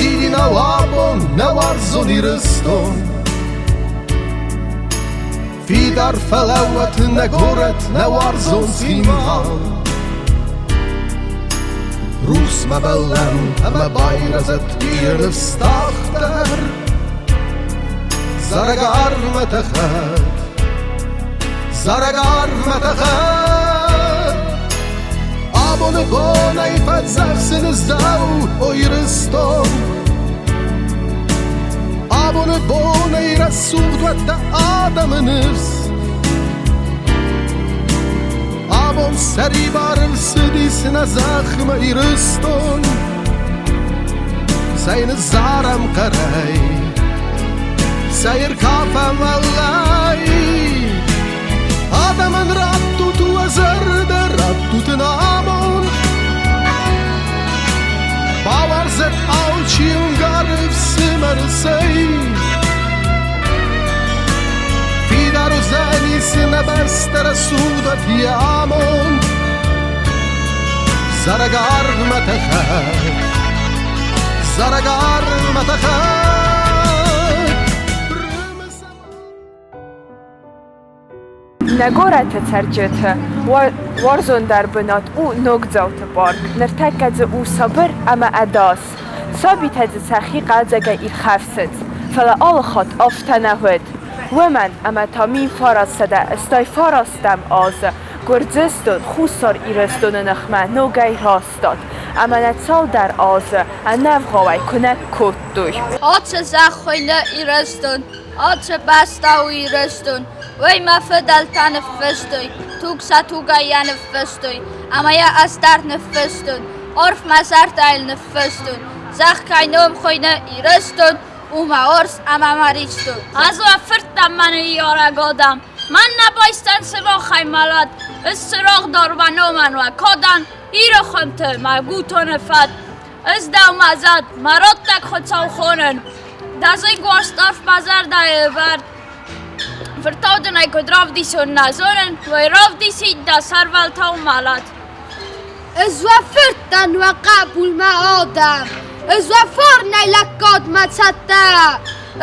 Дидинау абон нӕ уарзон Ирыстон. Фидар фӕлӕууӕд нӕ горӕт, нӕ уарзон Цхинвал. Рухсмӕ бӕллӕм ӕмӕ байрӕзӕд Иры ныфс тагъддӕр. Зарӕг арвмӕ тӕхӕд, зарӕг арвмӕ тӕхӕд. Абоны бонӕй фӕдзӕхсын дӕу, о Ирыстон. Абоны бонӕй рӕсугъд уӕд дӕ адӕмы ныфс. Абон сӕрибар ӕрцыдис нӕ зӕхмӕ Ирыстон. Цӕй ныззарӕм хъӕрӕй, цӕй ӕркафӕм уӕллӕй. Адӕмӕн раттут уӕ зӕрдӕ, раттут ын амонд. Бауарзӕд алчи ӕмгары фсымӕры цӕй. Фидар уыдзӕнис нӕ бӕстӕ рӕсугъд уӕд йӕ амонд. Зарӕг арвмӕ тӕхӕд, зарӕг арвмӕ тӕхӕд. Нӕ горӕты цӕрджыты уарзондӕр бынат у Ногдзауты парк. Ныртӕккӕ дзы у сабыр ӕмӕ ӕдас. Сабитӕ дзы сӕхи хъӕлдзӕгӕй ирхӕфсынц, фӕлӕ алы хатт афтӕ нӕ уыд. Уымӕн ӕмӕ та 1989 азы Гуырдзыстон Хуссар Ирыстоны ныхмӕ ногӕй растад ӕмӕ нӕ цалдӕр азы ӕнӕвгъауӕй куынӕг кодтой. Ацы зӕхх хуыйны Ирыстон, ацы бӕстӕ у Ирыстон. Уый мӕ фыдӕлтӕ ныффыстой, туг сӕ тугӕй йӕ ныффыстой, ӕмӕ йӕ ӕз дӕр ныффыстон, арф мӕ зӕрдӕйыл ныффыстон. Зӕхх кӕй ном хуыйны Ирыстон, у мӕ урс ӕмӕ мӕ ристон. Ӕз уӕ фырттӕн мӕ ныййарӕг адӕм, мӕн нӕ байсдзӕн сымахӕй мӕлӕт, ӕз цырагъ дӕр уӕ номӕн уӕ кадӕн, Иры хуымты мӕ гутоны фӕд. Ӕз дӕу мӕ зӕд, мӕ раттӕг Хуыцау хонын. Дӕ зынг уарзт арф мӕ зӕрдӕйы ӕвӕрд. Фыртау дын ӕй куыд равдисон, нӕ зонын, уый равдисид дӕ сӕрвӕлтау мӕлӕт. Ӕз уӕ фырттӕн уӕ хъӕбул мӕ адӕм, ӕз уӕ фарнӕй лӕггадмӕ цӕттӕ.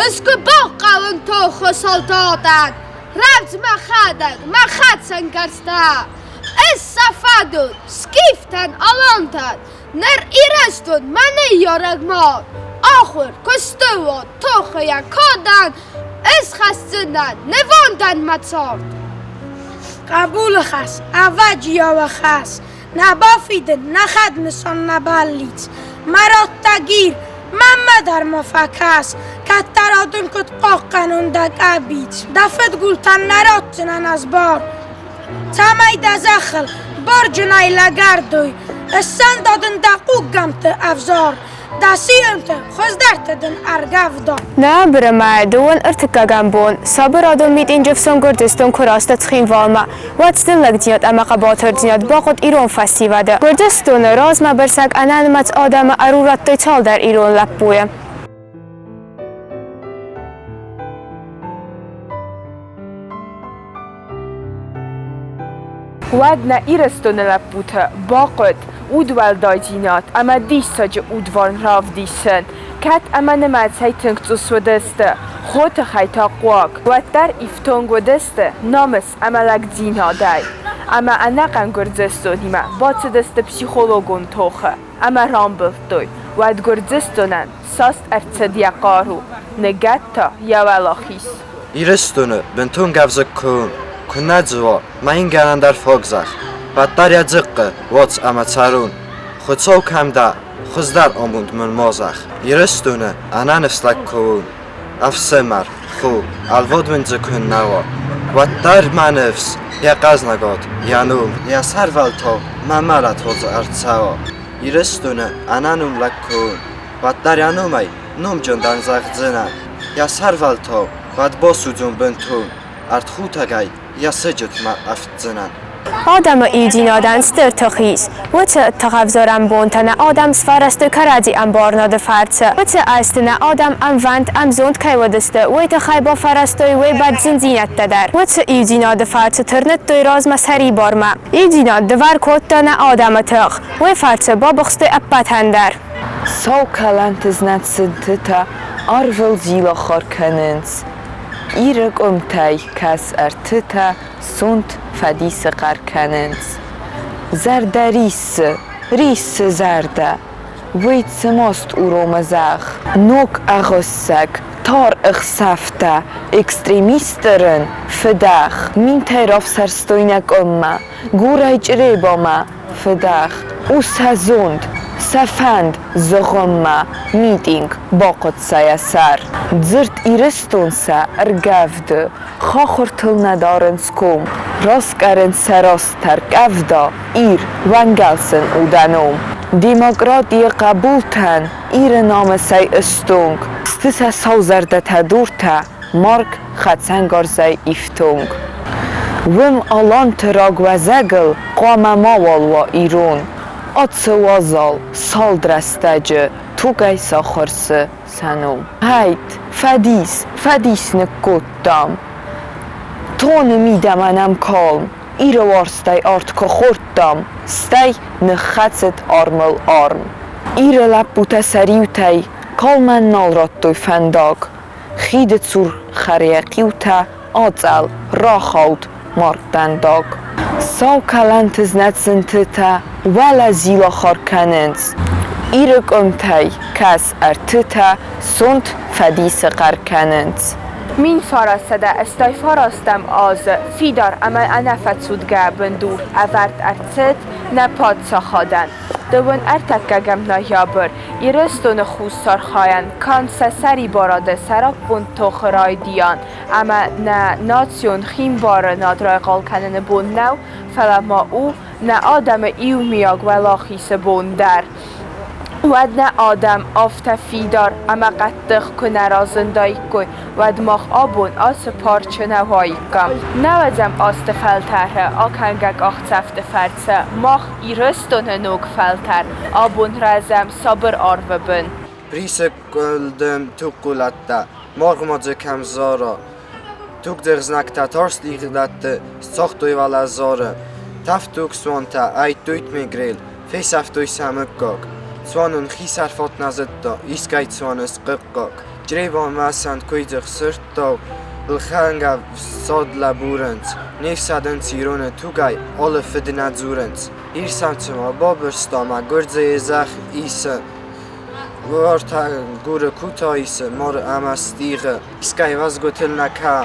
Ӕз куы бахъӕуын тохы салдатӕн, рӕвдз мӕхӕдӕг, мӕ хӕцӕнгӕрзтӕ. Ӕз сӕ фӕдыл, скифтӕн, алантӕн, Ныр Ирыстон мӕ ныййарӕг мад, ахуыр, куысты уон, тохы йӕ кадӕн ӕз хӕсдзынӕн нывондӕн мӕ цард. Хъӕбулы хӕс, ӕвӕджиауы хӕс, нӕ бафидын, нӕ хӕднысан, нӕ бӕллиц. Мӕ раттӕг Ир, мӕнмӕ дӕр ма фӕкӕс, кӕддӕра дын куыд хъахъхъӕнон дӕ къӕбиц. Дӕ фыдгултӕн нӕ ратдзынӕн ӕз бар, цӕмӕй дӕ зӕххыл барджынӕй лӕгӕрдой, Ыссӕнда дын дӕ хъуггӕмтты ӕвзар, дӕ сионты хуыздӕрты дын ӕргӕвда. Ноябры мӕйы дыууын ӕртыккӕгӕм бон сабырадон митинджы фсон Гуырдзыстон куы рацыд Цхинвалмӕ, уӕд сын лӕгдзинад ӕмӕ хъӕбатырдзинад бахъуыд ирон фӕсивӕды. Гуырдзыстоны размӕбырсӕг ӕнӕнымӕц адӕмы ӕрурӕдтой цалдӕр ирон лӕппуйы. Уӕд нӕ Ирыстоны лӕппуты бахъуыд удуӕлдайдзинад ӕмӕ диссаджы удварн равдисын, кӕд ӕмӕ нымӕцӕй тынг цъус уыдысты, хотыхӕй та хъуаг, уӕддӕр ифтонг уыдысты намыс ӕмӕ лӕгдзинадӕй. Ӕмӕ ӕнӕхъӕн Гуырдзыстонимӕ бацыдысты психологон тохы ӕмӕ рамбылдтой, уӕд Гуырдзыстонӕн саст ӕрцыд йӕ хъару, ныгӕд та йӕ уӕлахиз. Ирыстоны бынтон гӕвзыкк куы куы нӕ дзы уа, мӕ ингӕнӕн дӕр фогдзӕх. Уӕддӕр йӕ дзыхъхъы уоц ӕмӕ цӕрун. Хуыцау кӕм дӕ, хуыздӕр амонд мын ма зӕгъ. Ирыстоны ӕнӕныфс лӕг куы уон, ӕфсымӕр, хо, ӕлвад мын дзы куы нӕ уа, уӕддӕр мӕ ныфс, йӕ хъӕзнагад, йӕ ном, йӕ сӕрвӕлтау мӕ мӕлӕт уодзы ӕрцӕуа. Ирыстоны ӕнӕном лӕг куы уон, уӕддӕр йӕ номӕй номджын дӕн зӕгъдзынӕ. Йӕ сӕрвӕлтау уӕд басудзон бынтон, ӕртхутӕгӕй йӕ сыджытмӕ ӕфтдзынӕн. Адӕмы иудзинадӕн стыр тых ис. Уыцы тыхӕвзарӕн бонтӕ нӕ адӕм сфӕрӕзтой кӕрӕдзи ӕмбарынады фӕрцы. Уыцы азты нӕ адӕм ӕмвӕнд, ӕмзонд кӕй уыдысты, уый тыххӕй бафӕрӕзтой уый бӕрндзиндзинӕдтӕ дӕр. Уыцы иудзинады фӕрцы тырныдтой размӕ сӕрибармӕ. Иудзинад дывӕр кодта нӕ адӕмы тых, уый фӕрцы бабыхстой ӕппӕтӕн дӕр. Сау кӕлӕнты знӕт сынтытӕ арвыл зилахар кӕнынц. Иры къуымтӕй кӕс ӕртытӕ сонт фӕдисы хъӕр кӕнынц. Зӕрдӕ риссы, риссы зӕрдӕ, уый цы маст уромы зӕхх? Ног ӕгъуыссӕг, тар ӕхсӕвтӕ, экстремистты рын, фыдӕх. Минтӕй рафсӕрстой нӕ къуыммӕ, Гурӕй Чъребамӕ, фыдӕх. У сӕ зонд, сӕ фӕнд зыгъуыммӕ, митинг, бахъуыд сӕ йӕ сӕр. Дзырд Ирыстон сӕ ӕргӕвды, хахуыртыл нӕ дарынц ком. Раскъӕрынц сӕ растдӕр къӕвда, Ир, уӕнгӕл сын у дӕ ном. Демократийы хъӕбултӕн Иры намысӕй ыстонг. Сты сӕ сау зӕрдӕтӕ дуртӕ, марг хӕцӕнгарзӕй ифтонг. Уым аланты рагуӕзӕгыл хъуамӕ мауал уа ирон. Ацы уазал, салд рӕстӕджы тугӕй сахуырсы сӕ ном. Гъӕйтт, фӕдис, фӕдис ныккодтам! Тоны мидӕмӕ нӕм калм, Иры уарзтӕй арт куы хордтам, стӕй ныххӕцыд армыл арм. Иры лӕппутӕ сӕ риутӕй калмӕн нал радтой фӕндаг. Хиды цур хӕрйӕ хъиутӕ ацъӕл, рахауд маргдӕндаг. Сау кӕлӕнты знӕт сынтытӕ уӕлӕ зилахар кӕнынц. Иры къуымтӕй кӕс ӕртытӕ сонт фӕдисы хъӕр кӕнынц. 1989 азы фидар ӕмӕ ӕнӕфӕцудгӕ бындур ӕвӕрд ӕрцыд нӕ паддзахадӕн. Дыууын ӕртӕккӕгӕм ноябрь Ирыстоны Хуссар хайӕн канд сӕ сӕрибарады сӕраппонд тохы райдиан ӕмӕ нӕ национ химбарынад райхъал кӕныны бон нӕу, фӕлӕ ма у нӕ адӕмы иумиаг уӕлахизы бон дӕр. Уӕд нӕ адӕм афтӕ фидар ӕмӕ хъӕддых куы нӕ разындаиккой, уӕд мах абон ацы парчы нӕ уаиккам. Нӕуӕдзӕм азты фӕлтӕры акӕнгӕ къахдзӕфты фӕрцы мах, Ирыстоны ног фӕлтӕр, абон рӕзӕм сабыр арвы бын. Присы къуылдым тугхъулӕттӕ, маргъмадзы кӕм зара. Тугдзых знӕгтӕ тарст лигъдӕтты сцагътой уӕлӕ Зары. Тӕвдтуг цуантӕ ӕйттойт Мегрел, фесӕфтой сӕ мыггаг. Цуанон хисӕрфат нӕ зыдта, искӕй цуаны схъыхъхъаг. Чъребамӕ сӕнткуыйдзых сырдтау лхӕнгӕ фсад лӕбурынц, не фсӕдынц ироны тугӕй, алы фыд нӕ дзурынц. Ир сӕм цыма бабырста мӕ гуырдзыйы зӕхх исы. Уартӕ Гуры Кутаисы мары ӕмӕ стигъы. Искӕй уӕзгуытыл нӕ кӕ,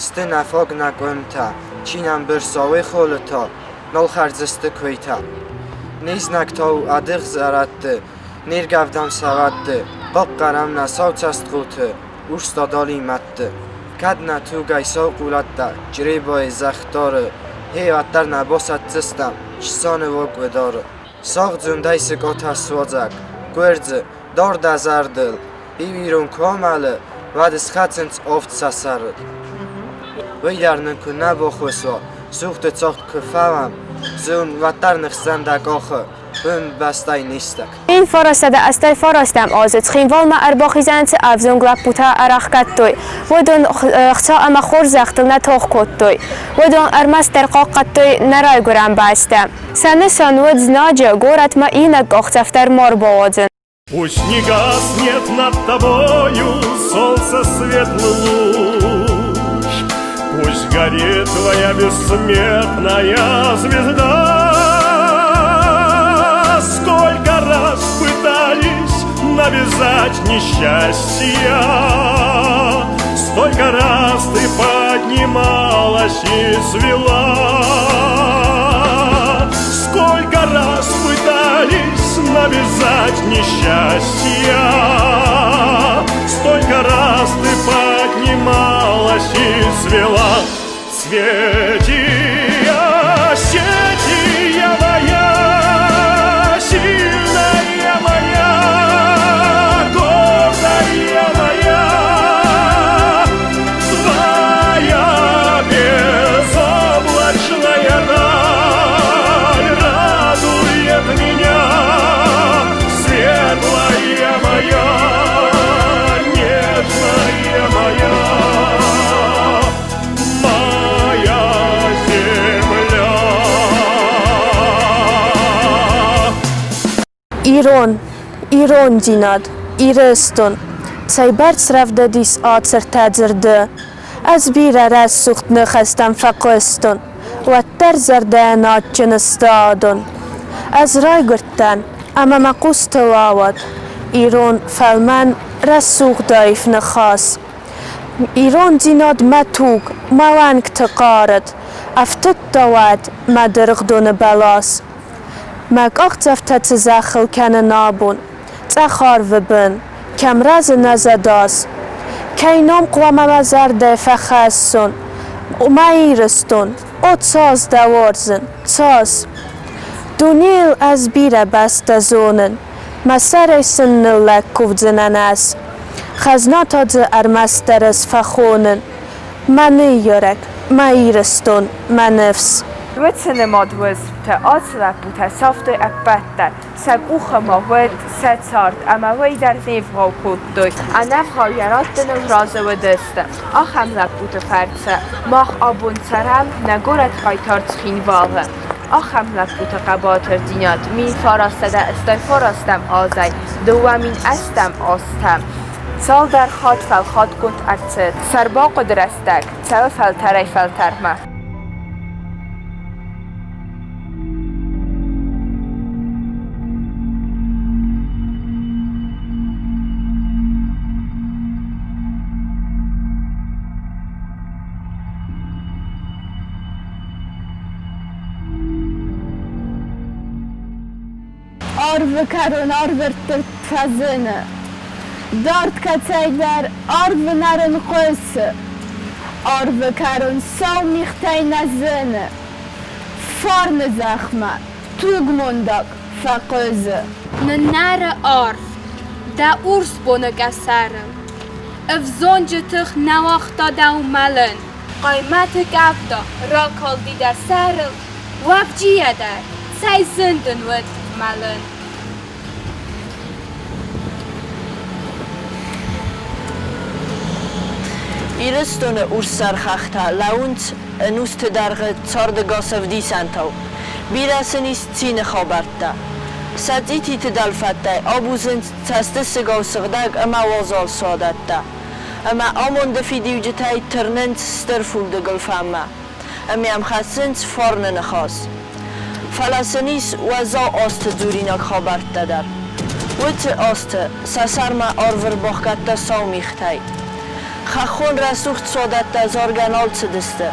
сты нӕ фаг нӕ къуымтӕ, чи нӕм бырса, уый холы та нал хӕрдзысты куыйтӕ. Не знӕгтау ӕдых зӕрӕдты, не ргӕвдӕм сӕвӕдты, хъахъхъӕнӕм нӕ сау цӕстгъуты, урс дадали мӕдты. Кӕд нӕ тугӕй сау хъулӕттӕ Чъребайы зӕхх дары, гъе уӕддӕр нӕ басӕтдзыстӕм Чсаны уаг уыдары. Сагъд-зондӕй сыкъатӕ суадзӕг, гуырдзы, дар дӕ зӕрдыл, иу ирон куы амӕлы, уӕд схӕцынц авд сӕ сӕрыл. Уый дӕр нын куы нӕ баххуыс уа, сугъды цагъд куы фӕуӕм, зон, уӕддӕр ныхсдзӕн дӕ къахы, бын бӕстӕй не стӕг. 1989 азы Цхинвалмӕ ӕрбахизӕны цы ӕвзонг лӕппутӕ ӕрӕхгӕдтой, уыдон хца ӕмӕ хорзӕхтыл нӕ тох кодтой. Уыдон ӕрмӕстдӕр хъахъхъӕдтой нӕ райгуырӕн бӕстӕ. Сӕ нысан уыд знаджы горӕтмӕ иннӕ къахдзӕф дӕр ма рбауадзын. Пусть не гаснет над тобою солнце светлый луч, Пусть горит твоя бессмертная звезда. Сколько раз пытались навязать несчастья, Столько раз ты поднималась и свела. Сколько раз пытались навязать несчастья, Столько раз ты поднималась и свела. Свети, Осетия моя, сильная моя, гордая моя, твоя безоблачная даль радует меня, светлая моя, нежная моя, моя земля. Ирон. Ирондзинад, Ирыстон, цӕйбӕрц рӕвдыд ис ацы ртӕ дзырды. Ӕз бирӕ рӕсугъд ныхӕстӕм фӕхъуыстон, уӕддӕр зӕрдӕйӕн адджын сты адон. Ӕз райгуырдтӕн, ӕмӕ мӕ хъустыл ауад ирон фӕлмӕн, рӕсугъд аив ныхас. Ирондзинад мӕ туг, мӕ уӕнгты хъарыд, ӕфтыдта уӕд мӕ дыргъдоны бӕлас. Мӕ къахдзӕфтӕ цы зӕххыл кӕнын абон, цъӕх арвы бын, кӕм рӕзы нӕ зӕдас. Кӕй ном хъуамӕ мӕ зӕрдӕйы фӕхӕссон, мӕ Ирыстон, о, цас дӕ уарзын, цас! Дунейыл ӕз бирӕ бӕстӕ зонын, мӕ сӕрӕй сын ныллӕг кувдзынӕн ӕз. Хӕзнатӕ дзы ӕрмӕстдӕр ӕз фӕхонын. Мӕ ныййарӕг, мӕ Ирыстон, мӕ ныфс. Уыцы нымад уысмты ацы лӕппутӕ сӕфтой ӕппӕт дӕр, сӕ къухы ма уыд сӕ цард ӕмӕ уый дӕр не вгъау кодтой, ӕнӕвгъау йӕ раттыныл разы уыдысты. Ахӕм лӕппуты фӕрцы мах абон цӕрӕм нӕ горӕт-хъайтар Цхинвалы. Ахӕм лӕппуты хъӕбатырдзинад 1989 азӕй 2008 азтӕм цалдӕр хатт фӕлхатгонд ӕрцыд. Сӕрбахъуыды рӕстӕг цӕуы фӕлтӕрӕй-фӕлтӕрмӕ. Арвы кӕрон арвӕрттывд фӕзыны. Дард кӕцӕйдӕр арвы нӕрын хъуысы. Арвы кӕрон сау мигътӕй нӕ зыны. Фарны зӕхмӕ тугмондаг фӕхъызы. Ныннӕры арв, дӕ урс боны къӕсӕрыл. Ӕвзонджы тых нӕ уагъта дӕу мӕлын. Хъаймӕты къӕвда ракалди дӕ сӕрыл. Уӕвджийӕ дӕр, цӕй зын дын уыд мӕлын. Ирыстоны урссӕр хӕхтӕ лӕууынц ӕнусты дӕргъы цардӕгас ӕвдисӕнтау. Бирӕ сын ис цины хабӕрттӕ. Сӕ цъититы дӕлфӕдтӕй абузынц цӕстысыгау сыгъдӕг ӕмӕ уазал суадӕттӕ. Ӕмӕ амонды фидиуджытӕй тырнынц стыр фурды гуылфӕнмӕ. Ӕмӕ йӕм хӕссынц фарны ныхас. Фӕлӕ сын ис уӕззау азты дзуринаг хабӕрттӕ дӕр. Уыцы азты сӕ сӕрмӕ арв ӕрбахгӕдта сау мигътӕй. Хӕххон рӕсугъд суадӕттӕ заргӕ нал цыдысты,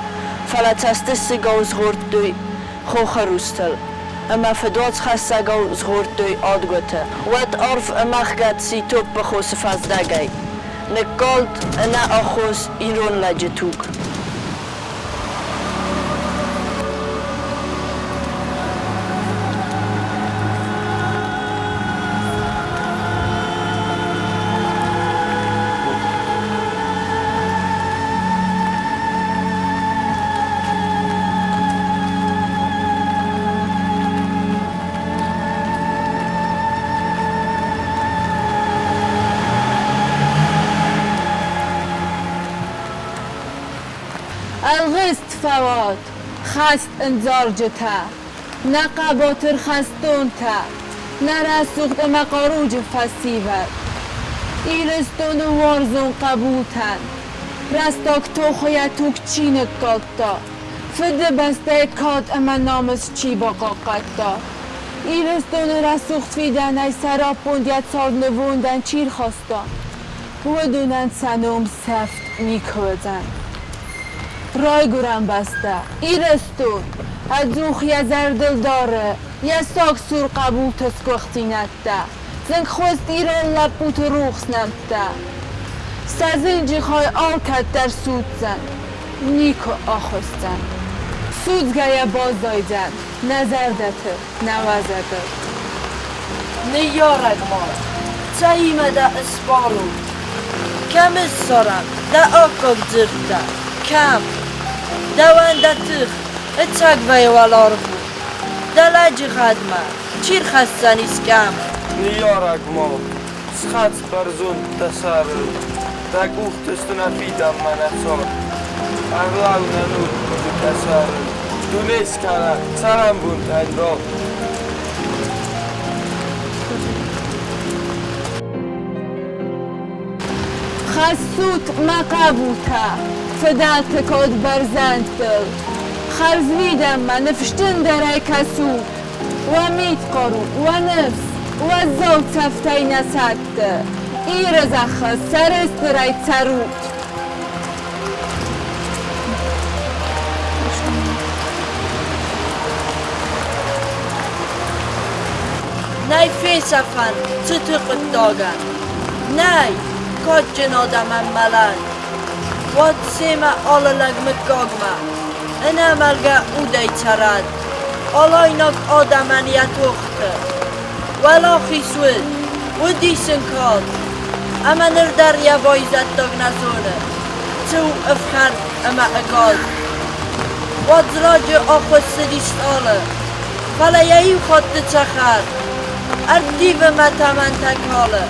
фӕлӕ цӕстысыгау згъордтой хохы рустыл ӕмӕ фыдуацхӕссӕгау згъордтой адгуыты. Уӕд арв ӕмӕхгӕд сси топпыхосы фӕздӕгӕй. Ныккалд ӕнӕаххос ирон лӕджы туг. Ӕлгъыст фӕуат, хӕст ӕндзарджытӕ, нӕ хъӕбатыр хӕстонтӕ, нӕ рӕсугъд ӕмӕ хъаруджын фӕсивӕд! Ирыстоны уарзон хъӕбултӕн, рӕстаг тохы йӕ туг чи ныккалдта, Фыдыбӕстӕйы кад ӕмӕ намыс чи бахъахъхъӕдта, Ирыстоны рӕсугъд фидӕнӕй сӕраппонд йӕ цард нывондӕн чи рхаста, уыдонӕн сӕ ном сӕфт никуы уыдзӕн. Райгуырӕн бӕстӕ, Ирыстон, ӕдзух йӕ зӕрдыл дары йӕ сагсур хъӕбулты сгуыхтдзинӕдтӕ, зынгхуыст ирон лӕппуты рухс нӕмттӕ. Сӕ зынджы хай алкӕддӕр судздзӕн, никуы ахуысдзӕн. Судзгӕйӕ баззайдзӕн нӕ зӕрдӕты, нӕ уӕзӕгыл. Ныййарӕг мад, цӕимӕ дӕ ысбарон? Кӕм ыссарӕм дӕ аккаг дзырдтӕ, кӕм? Дӕуӕн дӕ тых ӕцӕг вӕййы уӕларвон, Дӕ лӕджыгъӕдмӕ чи рхӕсдзӕнис къам? Ныййарӕг мад, схӕц бӕрзонд дӕ сӕрыл, Дӕ къухты сты нӕ фидӕнмӕ нӕ цард. Ӕрлӕуу нӕ нур хъуыды къӕсӕрыл, Дуне скӕнӕг, цӕрӕнбонтӕ йын ратт. Хӕссут, мӕ хъӕбултӕ, фыдӕлты код бӕрзӕндтыл. Хӕрзвидӕнмӕ ныфсджындӕрӕй кӕсут. Уӕ мидхъару, уӕ ныфс, уӕззау цӕфтӕй нӕ сӕтты. Иры зӕххыл сӕрыстырӕй цӕрут! Нӕй фесӕфӕн цыты хъуыддагӕн. Нӕй, кадджын адӕмӕн мӕлӕн. Уӕд семӕ алы лӕг мыггагмӕ ӕнӕмӕлгӕ удӕй цӕрӕд. Алайнаг адӕмӕн йӕ тохты уӕлахиз уыд, уыди сын кад. Ӕмӕ ныр дӕр йӕ байзӕддаг нӕ зоны, цы у ӕфхӕрд ӕмӕ ӕгад. Уӕд раджы ахуыссыди стъалы, фӕлӕ йӕ иу хатты цӕхӕр ӕрттивы мӕ тӕмӕнтӕ калы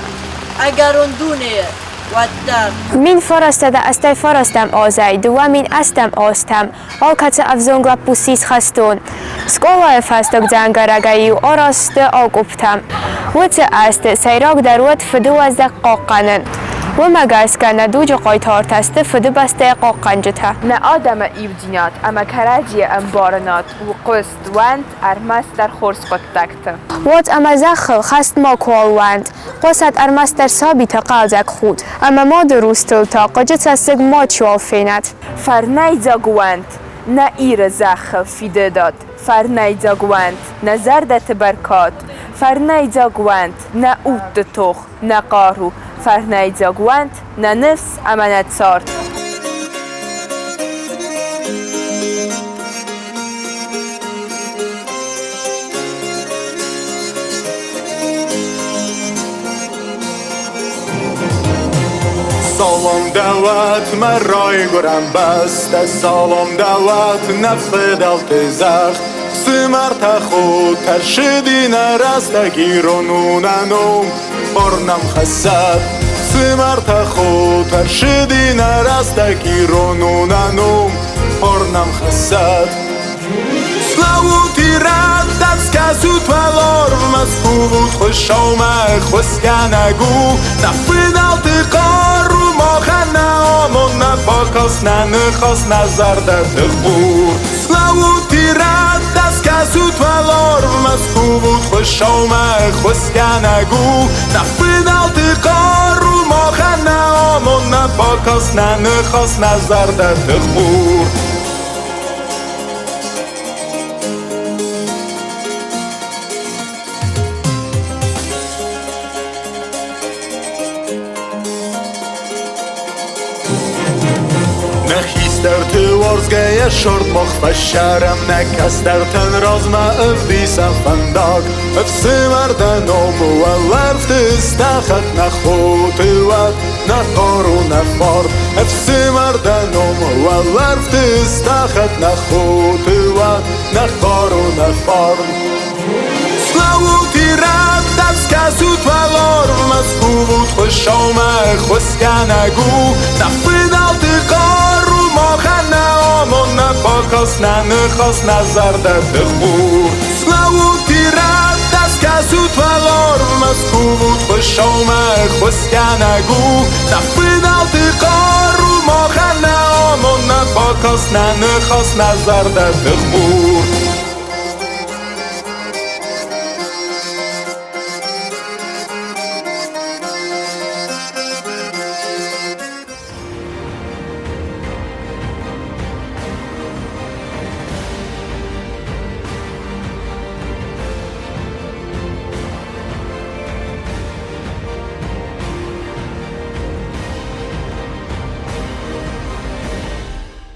ӕгӕрон дунейы, уӕддӕр. 1989 азӕй 2008 азтӕм алкӕцы ӕвзонг лӕппу ссис хӕстон. Скъолайы фӕстаг дзӕнгӕрӕгӕй-иу араст сты акъопптӕм. Уыцы азты сӕйрагдӕр уыд фыдыуӕзӕг хъахъхъӕнын. Уымӕ гӕсгӕ нӕ дуджы хъайтартӕ сты Фыдыбӕстӕйы хъахъхъӕнджытӕ. Нӕ адӕмы иудзинад ӕмӕ кӕрӕдзийы ӕмбарынад у хъуыст уӕнт ӕрмӕстдӕр хорз хъуыддӕгты. Уадз ӕмӕ зӕххыл хӕст макуал уӕнт, хъуысӕд ӕрмӕстдӕр сабиты хъӕлдзӕг худт, ӕмӕ мады рустыл та хъыджы цӕссыг мачиуал фенӕд. Фӕрнӕйдзаг уӕнт нӕ Иры зӕххыл фидыдад, фӕрнӕйдзаг уӕнт нӕ зӕрдӕты бӕркад, фӕрнӕйдзаг уӕнт нӕ удты тох, нӕ хъару, фӕрнӕйдзаг уӕнт нӕ ныфс ӕмӕ нӕ цард. Салам дӕуӕт, мӕ райгуырӕн бӕстӕ, салам дӕуӕт, нӕ фыдӕлты зӕхх. Фсымӕртӕ, хотӕ, ссыди нӕ рӕстӕг, ирон у нӕ ном, хор нӕм хӕссӕд. Фсымӕртӕ, хотӕ, ссыди нӕ рӕстӕг, ирон у нӕ ном, хор нӕм хӕссӕд. Слӕуут ирӕттӕ, скӕсут уӕларвмӕ, скувут Хуыцаумӕ, ӕххуысгӕнӕг у. Нӕ фыдӕлты хъару махӕн нӕ амонд, нӕ бакаст, нӕ ныхас, нӕ зӕрдӕты хур. Слӕуут ирӕттӕ, скӕсут уӕларвмӕ, скувут Хуыцаумӕ, ӕххуысгӕнӕг у. Нӕ фыдӕлты хъару махӕн нӕ амонд, нӕ бакаст, нӕ ныхас, нӕ зӕрдӕты хур. Нӕ хистӕрты уарзгӕйӕ сырд мах фӕссарӕм, нӕ кӕстӕртӕн размӕ ӕвдисӕм фӕндаг. Ӕфсымӕр дӕ ном уӕлӕрвты стӕхӕд, нӕ хоты уӕд, нӕ хъару, нӕ фарн. Ӕфсымӕр дӕ ном уӕлӕрвты стӕхӕд, нӕ хоты уӕд, нӕ хъару, нӕ фарн. Слӕуут ирӕттӕ, скӕсут уӕларвмӕ, скувут Хуыцаумӕ, ӕххуысгӕнӕг у. Нӕ фыдӕлты хъару махӕн нӕ амонд, нӕ бакаст, нӕ ныхас, нӕ зӕрдӕты хур. Слӕуут ирӕттӕ, скӕсут уӕларвмӕ, скувут Хуыцаумӕ, ӕххуысгӕнӕг у. Нӕ фыдӕлты хъару махӕн нӕ амонд, нӕ бакаст, нӕ ныхас, нӕ зӕрдӕты хур.